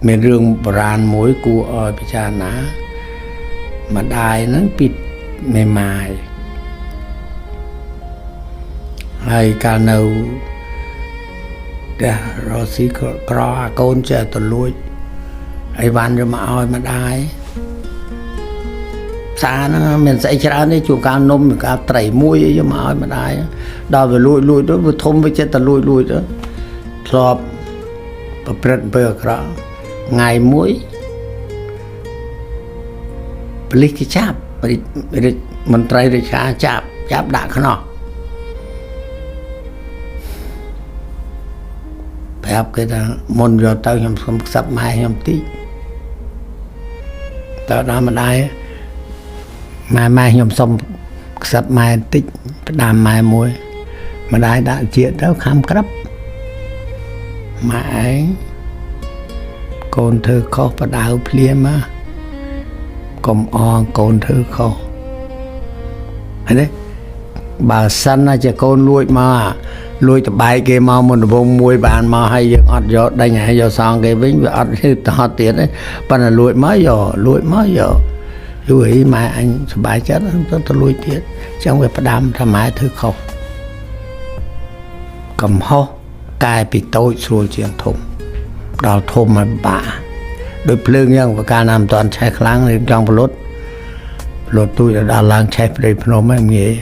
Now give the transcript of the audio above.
មានរឿងបុរាណមួយគួរឲ្យពិចារណាម្ដាយហ្នឹងពីមេម៉ាយហើយកាលនៅផ្ទះរកស៊ីក្រអាកូនចេះទៅលួចអីវ៉ាន់យកមកឲ្យម្ដាយផ្សារហ្នឹងមានស្អីច្រើនទេជួនកាលនំជួនកាលត្រីមួយអីយកមកឲ្យម្ដាយដល់វាលួចលួចទៅវាធំវាចិត្តតែលួចលួចទៅធ្លាប់ប្រព្រឹត្តអំពើអាក្រក់ថ្ងៃមួយប៉ូលីសគេចាប់រាជមន្ត្រីរាជការចាប់ចាប់ដាក់ខ្នោះប្រាប់គេថាមុនយកទៅខ្ញុំសុំខ្សឹបម៉ែខ្ញុំតិចតើដល់ម្ដាយម៉ែម៉ែខ្ញុំសុំខ្សឹបម៉ែតិចផ្ដាំម៉ែមួយម្ដាយដាក់ជាទៅខំក្រាប់ម៉ែឯងកូនធ្វើខុសបដៅភ្លាមមកកុំអងកូនធ្វើខុសឃើញទេបើសិនណាជាកូនលួចមកលួចតបែកគេមកមុនដំបូងមួយបានមកហើយយើងអត់យកដេញហើយយកសងគេវិញវាអត់ហឺតហត់ទៀតទេប៉ុន្តែលួចមកយកលួចមកយកយូរហីម៉ែអញសប្បាយចិត្តទៅទៅលួចទៀតអញ្ចឹងវាផ្ដាំថាម៉ែធ្វើខុសកំហុសកែពីតូចស្រួលជាងធំដល់ធំហើយពិបាកដូចភ្លើងអញ្ចឹងបើកាលណាមិនទាន់ឆេះខ្លាំងរៀបចង់ប្លុតប្លុតទូចដល់ឡើងឆេះព្រៃភ្នំហ្នឹងងាយ